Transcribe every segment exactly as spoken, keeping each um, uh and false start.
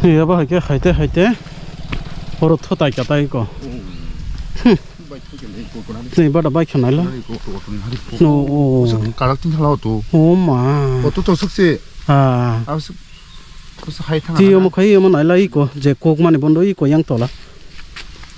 Ni abo hai khe haite haite oro thutai katai ko. Hmm. Hmm. Bai thuke le ko ko na. Ni bada bai khanai lo. Ko ko ko na. No, o. Karak tin hala to. O ma. O to to suk se. Ah. Ab suk. Ko sa hai thang. Ti omo khai omo nai lai ko je kok mani bondo i ko yang tola.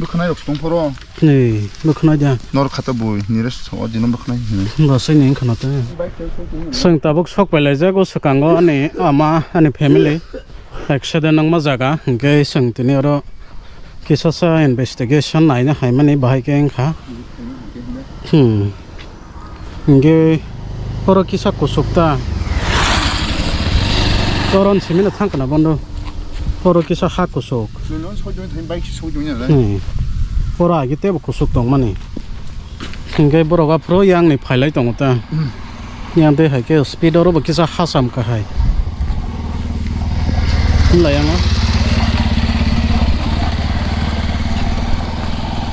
Bwkhanai rok song phoro. Ni bwkhanai da. Nor khata bui, nire so o dino bwkhanai hini. Basai ni khana ta. Swng tabuk sok pai lai jago swkango ani ama ani family. Accident nangma jaga, hwnkhe chwng tini oro kisasa investigation naina haimani bahai khe wngkha. Hmm. Hwnkhe oro kisa kusuk ta. Oro ni simi no thang kana bondo. Oro kisa ha kusuk. Hmm. Oro agi tebo kusuk tongmani. Hwnkhe borok aphuru yang ni phailai tongo ta. Hmm. Yang tei hai khe speed oro bo kisa hasam kahai. Wngla yang o.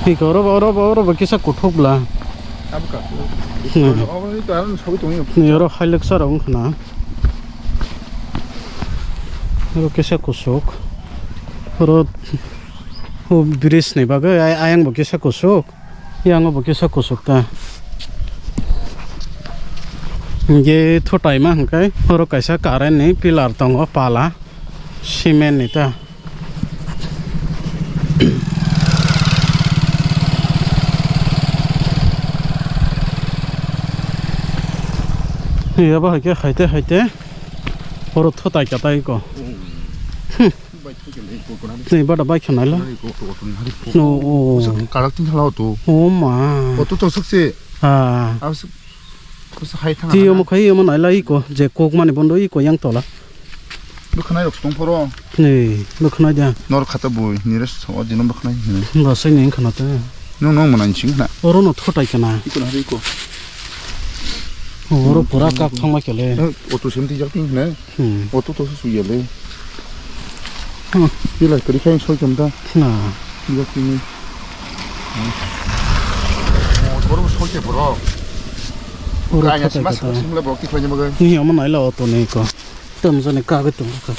Hiko oro bo, oro bo, oro bo kisa kuthuk bla. Abo ka. Hmm. Oro ni to aro sawi tongwi. Ni oro hai leksa rok wngkha na. Oro kisa kusuk. Oro o bridge ni bagwi ay-, ayang bo kisa kusuk. Yang bo kisa kusuk ta. Hingke thutai ma hingke oro kaisa current ni pillar tongo pala cement ni ta. Ni abo hai khe haite haite oro thutai katai ko. Hmm. Ni bada bai khanai lo. No, o. Karak tin hala to. O ma. O to to suk se. Ah. Ab suk. Ko sa hai thang. Ti omo khai omo nai lai ko je kok mani bondo i ko yang tola. Bwkhanai rok song phoro. Ni bwkhanai da. Nor khata bui, nire so o dino bwkhanai hini. Basai ni khana ta. Nung nung manai sing khana. Oro no thotai kana. Iko na hari ko. Oro pura kak thang ma kele. O to sem ti jak tin khana. Hmm. Auto to su ya le. Hmm. Pila kari khain soi kam da. Na. Ya tini. Boro soi ke boro. Pura kaya khatai sima khatai. Sima sima le bok ti khain magai. Ni ama nai la auto ni ko. Tam jani ka ga tung ka.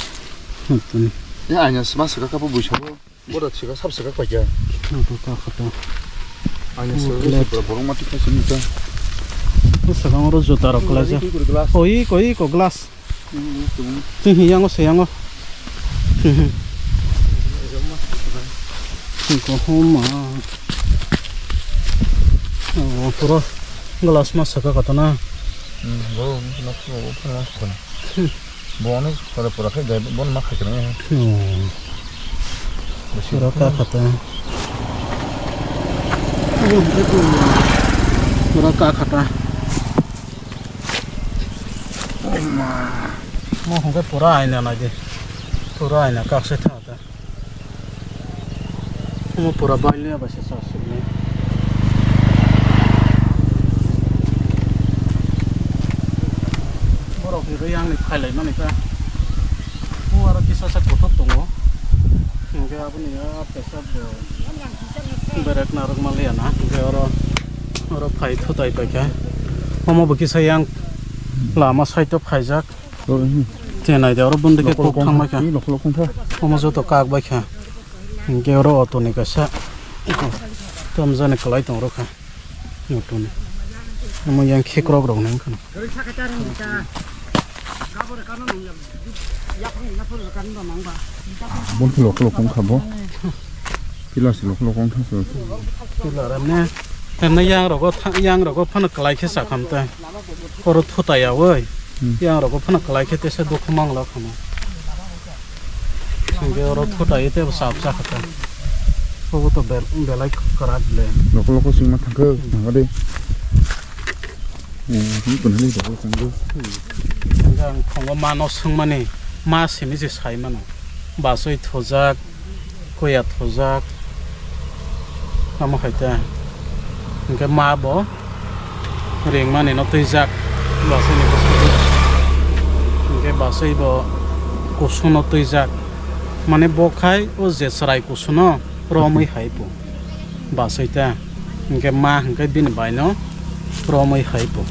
Hmm, tini. Ya anya sima saka ka bu bu sabo. Boda sika sab sika paikha. Abo ka khato. Ani sika sika borok mati khaisi nita. Saka oro juta rok kalaijak. Oi ko oi ko glass. Tini yango se yango. Ko homa. Oh, pura glass ma saka khato na. Hmm, bo ni na ko pura ko. Bo ani pura pura khai dai bon ma khai kene. Hmm. Pura ka khata. Pura ka khata. Mo hongke pura aina nai de. Pura aina kak se tha ta. Omo pura bailya bai se sa sukni. Borok ni riyang ni phailai mani ta. O aro kisa sa kothok tongo. Hingke aboni a pesap bo berek narok maliya na. Hingke oro, oro phai thutai paikha. Omo bo kisa yang lama side o phaijak. Tei naidi oro bundi khe kok thang bai kha. Omo joto kak bai kha. Hingke oro auto ni kaisa tamjani kwlai tong rw kha. Auto ni. Omo yang khikrok rok nang kha. Bon khe lokol lokol kha bo. Pila se lokol lokol kha se. Pila ramne. Ramne yang rogo tha-, yang rogo phano kwlai khe sa kham ta. Oro thuta ya oi. Hmm. Yang rogo phano kwlai khe tesa dukhu mangla khamo. Hingke oro thuta ite bo sap cha khata. Obo to bel-, belai kwrak le. Lokol lokol singma thangkhe, hmm, thangkha de. Hmm, hmm, kunani lokol lokol thangkhe. Hmm. Hingke ang thongo mano swngmani, ma simi se sai mano. Basoi thujak, Kuya thujak. Tamo hai ta. Hingke ma bo ringmani no twijak. Basoi ni bwskango. Hingke basoi bo kusu no twijak. Mane bo khai o je chwrai kusu no romwi hai bo. Basoi ta. Hingke ma hingke bini bai no romwi hai bo.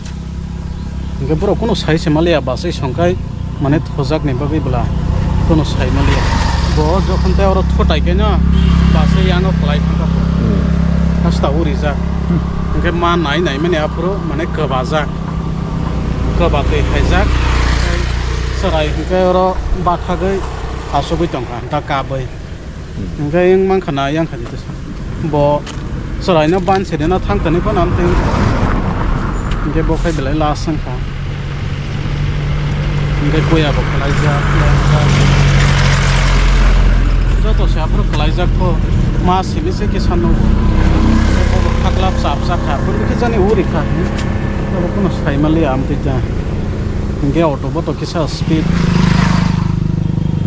Hingke borok kunu sai se maliya basoi songkai mane thujak ni bagwi bwla kunu sai maliya. Bo jokhon tei oro thotai khe no bus o yano kwlai thangkha bo. Hmm. Hasta o rijak. Hmm. Hwnkhe ma nai nai mani aphuru mane kwbajak. Kwbatwi khaijak. Chwrai hwnkhe oro bathagwi asugwi tongkha, da kabwi. Hmm. Hwnkhe wng mankha na yang kha di tesa. Bo chwraino ban side no thang toni phano amtwi. Hwnkhe bo khai belai last wngkha. Hwnkhe puya bo kwlaijak, kwlaijak. Joto se aphuru kwlaijak kho. Ma simi se kisa nugo. Hwnkhe bo khaklap chapjak kha. Bo khe jani uri kha. Abo kheno sai manliya amtwi ta. Hwnkhe auto bo to kisa speed.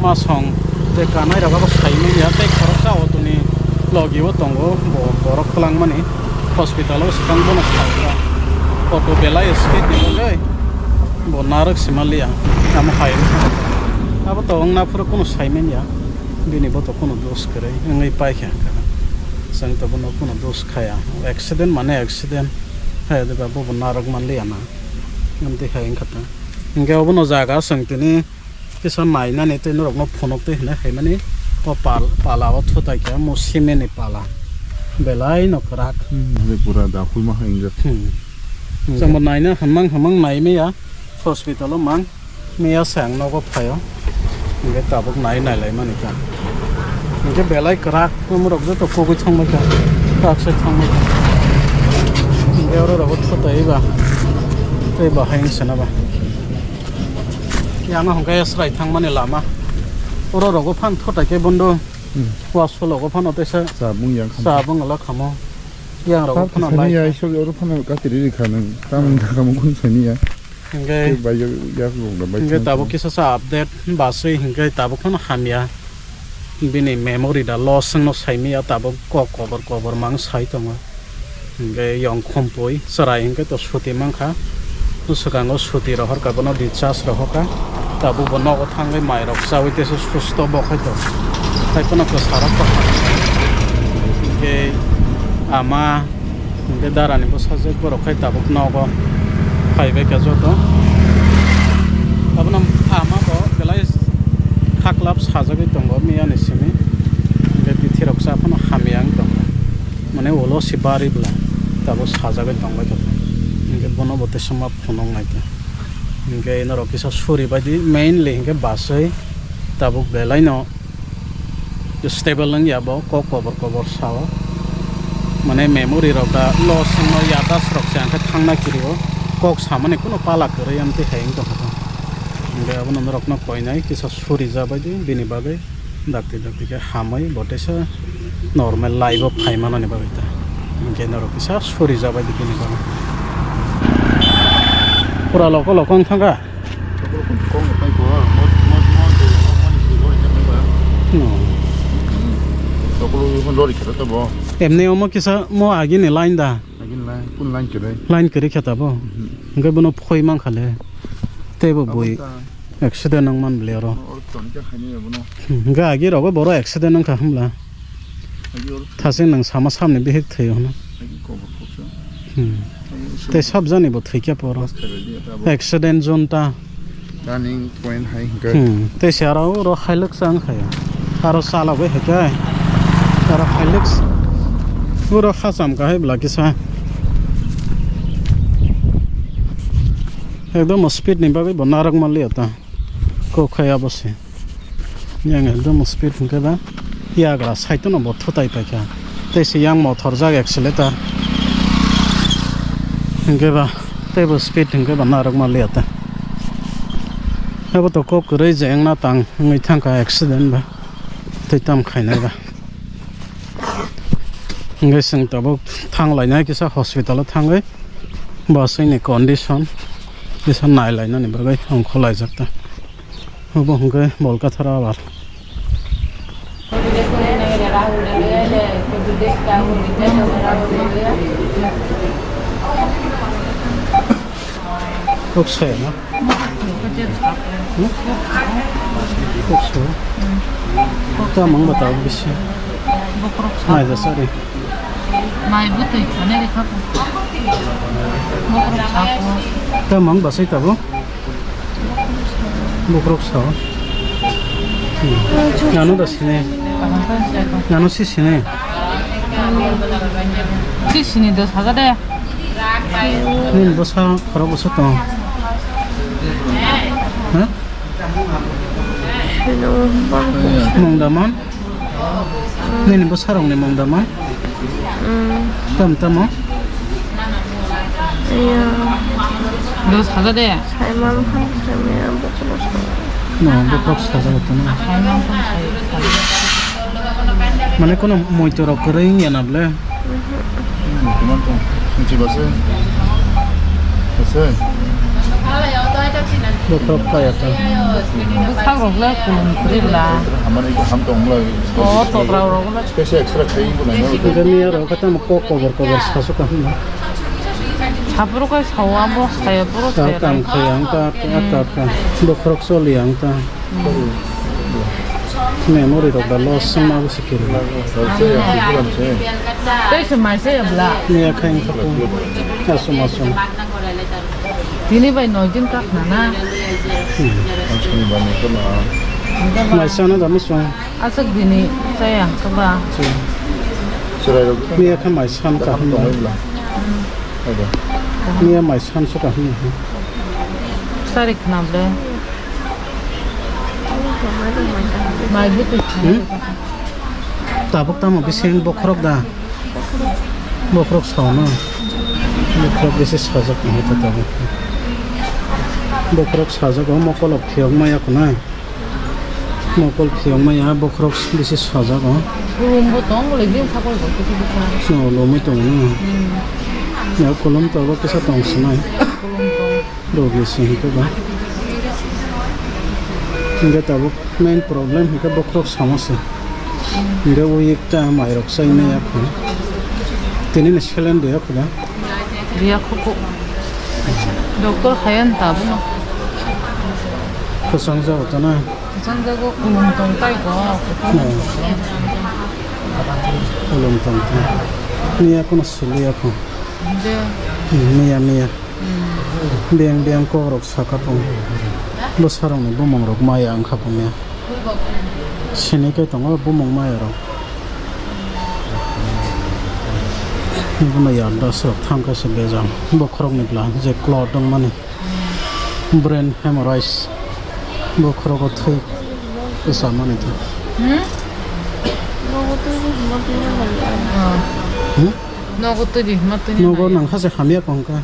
Ma song tei kanai rok abo sai manliya. Tei khoroksa auto ni logi o tongo. Bo borok twlangmani. Hospital o swkang bono khlaijak. Auto belai speed ni bagwi bo narwk se manliya. Tamo hai wngkha. Abo to wngna phuru kunu sai manya. Bini bo to kunu dos kwrwi wngwi paikha. Chwng to bono kunu dos khaya. Accident mane accident. Hai de ba bo bo narwk manliya na. Amtwi hai wngkha ta. Hwnkhe obono jaga chwng tini kisa nainani tei norokno phunuk twi hwnwi haimani o pal-, pala o thutai khe omo cement ni pala belai no kwrak. Hmm, hai pura dakhulma hai wngjak. Hmm. Hwnkhe. Chwngbo naina hamang hamang nai maya hospital o mang maya se ang nogo phaio. Hwnkhe tabuk nai nai lai mani kha. Hwnkhe belai kwrak omo rok joto kugui thangbai kha. Taksai thangbai kha. Hwnkhe oro rogo thutai ba tei bahai wngse na ba. Yang hwnkhe srai thangmani lama. Oro rogo phan thotai khe bondo. Hmm. Wasologo phano teisa. Chabung yang khamo. Chabung ala khamo. Yang rogo phano sani lai ya, kha. Isok oro phano katiri ri kha nang. Tamni kha mo kun sani ya. Hwnkhe. Tei bai yak, yak rok da bai hwnkhe thang tabuk kha. Kisa sa update baswi hwnkhe tabuk phano hamya. Bini memory da loss wngno saimaya tabuk kok kobor kobor mang sai tongo. Hwnkhe yong khumpui chwrai hwnkhe to suti mankha. Swkango suti rohorkha, bono discharge rohorkha. Tabukbo nogo thangwi mairok chaui teisa susto bo khai to. Hai phano kwsarok to. Hwnkhe ama, hwnkhe darani bwsajwk borok khai tabuk nogo phaibai kha joto. Abono ama bo belai khaklap sajagwi tongo miyani simi. Hwnkhe bithirok cha phano hamya wng tongo. Mane ulo se bari bwla tabuk sajagwi tongbai kha. Hwnkhe bono bo teisa ma phunuk nai kha. Hwnkhe norok kisa suri baidi mainly hwnkhe baswi tabuk belai no stable wng ya bo kok kobor kobor sao. Mane memory rok da loss wngno yadas rok se hwnkhe thangna kirio kok samani kuno pala kwrwi amtwi hai wng tongkha. Hwnkhe abono norokno koinai kisa suri ja baidi bini bagwi. Dakti dakti khe hamwi bo teisa normal life o phai manani bagwi ta. Hwnkhe norok kisa suri jabai di bini bagwi. Pura loko loko wng thangkha. Hmm. Emni omo kisa mo agini line da. Agini line, kun line kwrwi. Line kwrwi khe tabo. Mhm. Hwnkhe bono phoi mankha le. Teibo bui. Accident wng man bwle oro. Oro toni khe khaini abono. Hmm, hwnkhe agi rogo boro accident wngkha hwnbla. Agi oro thwi. Thasing nang sama samni bihik thwi hwno. Agi kobor khoksa. Hmm. Agi tei sab jani bo thwi khe poro. Bus khairokdi ata abo. Accident zone ta. Turning point hai hwnkhe. Hmm, tei se aro oro Hilux wngkha ya. Aro chalogwi hai khe. Aro Hilux. Oro hacham kahai bwla kisa. Ekdom speed ni bagwi bo narwk manliya ta. Kok khai abo se. Yang ekdom speed hwnkhe ba yagra side no bo thutai paikha. Tei se yang mothor jak accelerator. Hwnkhe ba teibo speed hwnkhe ba narwk manliya ta. Abo to kok kwrwi je wngna tang wngwi thangkha accident ba. Tei tam khainai ba. Hwnkhe chwng tabuk thang lainai kisa hospital o thangwi. Bo chwngni condition kisa nai lainani bagwi ongkhor laijak ta. Obo hwnkhe Bolkathar abar. Kok saya na? Hmm? Kok saya. Kok tamang bata bisi. Bokrok sa. Mai da sari. Mai butui khane rekha. Bokrok sa. Tamang basai tabo. Bokrok sao. Ano da sini. Ano si sini. Si sini dos hajar de. Nini bwsa khorok bwsa tong. Ha? Mong daman? Nini bwsarokni mung da man? Mm. Tam tamo? Iya. Dos hajar de. Saiman phan saiman bokhorok sa. No, bokhorok sajak tong. Saiman phan sai, sai. Mane kono moitorok kwrwi wngya na ble? Mhm. Kuman tong. Nchi base. Base. Bokhorok kaya ta. Bwsarok le kulum kwrwi bla. Hamani ko ham tong bla. O tokra rok le. Special extra khai ko nai. Hwnkhe miya rok khe tamo kok kobor kobor sasu kaham na. Saphuru kai sao abo saya puro saya. Kam khai ang ta, ta, ta, ta. Bokhorok choli ang ta. Memory rok da loss wngma abo se kiri. Tei se mai se bla. Miya khai wngkha ko. Asum asum. Tini bai noi din kak na na. Hmm. Mai sana da musung. Aswk dini chaya ang kha ba. Miya kha mai san ka hwn. Miya mai san su ka hwn. Sari khna ble. Mai bwtwi. Hmm? Tabuk tamo bising bokhorok da? Bokhorok sao no? Bokhorok bisi sajak tong ta tabuk. Bokhorok sajak o mokol rok phiyok maya khna. Mokol phiyok maya bokhorok bisi sajak o. Kulum bo tong le din sakol bo kisi bisa. No, lomwi tong no. Hmm. Ya kulum to bo kisa tong sinai. Kulum tong. Rogi se hwnkhe ba. Hwnkhe tabuk main problem hwnkhe bokhorok sama se. Hwnkhe o ekta mairok chai maya kho. Tini ni saline riya kho da? Riya kho kho. Doctor khayan tabuk. Kwchang jago ta na? Kwchang jago, kulum tong tai ko. Hmm. Kulum tong tai. Miya kono siliya kho. De. Hmm, miya, miya. Hmm. Biyang biyang kokrok saka pung. Bwsarokni bumung rok maya wngkha pungya. Sini khe tongo bumung maya rok. Bono yar das rok thang khe se bejam. Bokhorokni bwla je klot wngmani. Brain hemorrhage. Bokhorogo thwi kwchamani thwi. Hmm? Nogo twi hima twi nang lai. Ah. Hmm? Nogo twi hima twi nang lai. Nogo nang kha se hamya kong kha.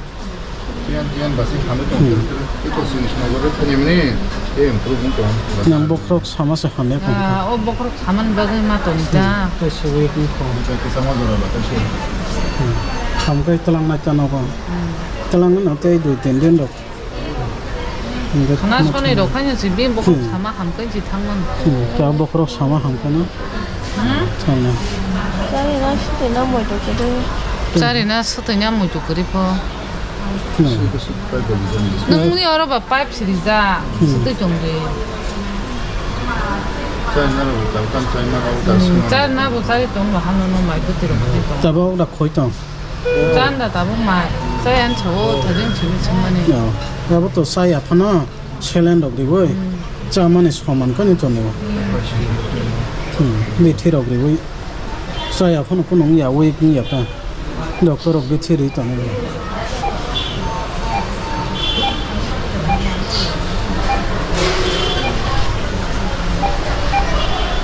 Tiyan, tiyan, basi khamwi tong. Hmm. Eko sini sini gore thani mani, eh, improve wng tong. Nang bokhorok sama se hamya kong kha. Ah, o bokhorok samani bagwi ma tong ta. Hmm. Tei se week ni kong. Tei kisa ma jora ba, tei se. Hmm. Hamkai tlang nai ta nogo. Hmm. Tlang no tei dui tin din rok. Khana sonwi rok phai no si bini bokhorok sama hamkhe si thangmani. Hmm, ta bokhorok sama hamkhe no. Hmm? Thangna. Chari na swtwi na moito kwrwi. Chari na swtwi na moito kwrwi pho. Hmm. Nungni oro ba pipe sirijak, hmm, swtwi tongdi. Chari na rok tam tam chari na rok da. Hmm, chari na bo chari tong ba hano no mai bwtwi rok kwrwi tong. Tabok da khoi tong. Chanda tabuk ma, chaya ang sao, thajeng simi songmani. Yo, abo to chaya phano saline rok riwi, hmm, chamani soman kani tongo. Hmm, bithi rok riwi, chaya phano kunung ya, weak wng ya ta. Doctor rok bithi ri tongo.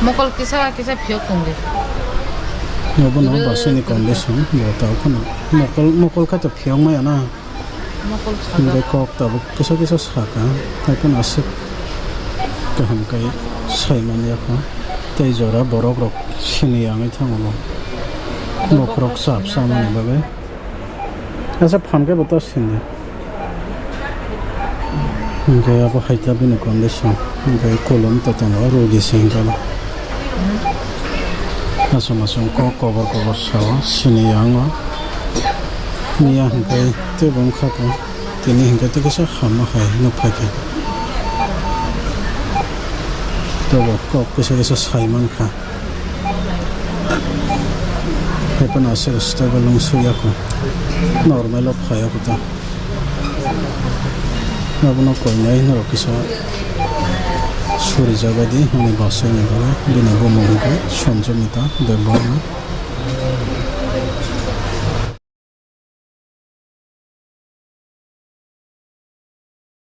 Mokol kisa kisa phiyok tongdi. Obo no basini condition, bo tao kheno. Mokol, mokol kha to phiyok maya na. Mokol sajak. Hingke kok tabuk kisa kisa saka, tai kheno aswk kaham kai sai man ya kho. Tei jora borok rok sini yangwi thango no. Bokhorok chap chamani bagwi. Asa phan khe bo to sindi. Hingke abo hai ta bini condition. Hingke kolom to tongo, rogi se hingke bo. Aswk aswk kok kobor kobor sao, sini yango. Miya hingke tei bo wngkha ko. Tini hingke tei kisa hama hai nukphai khe. Tobo kok kisa kisa sai mankha. Haiphano aswk stable wng sui ya kho. Normal o phai ya kho ta. Abono koinai norok kisa. Rijak bai di, hwnwi bwsai ni bagwi bini bumung hwnkhe Sanjimita Debbarma.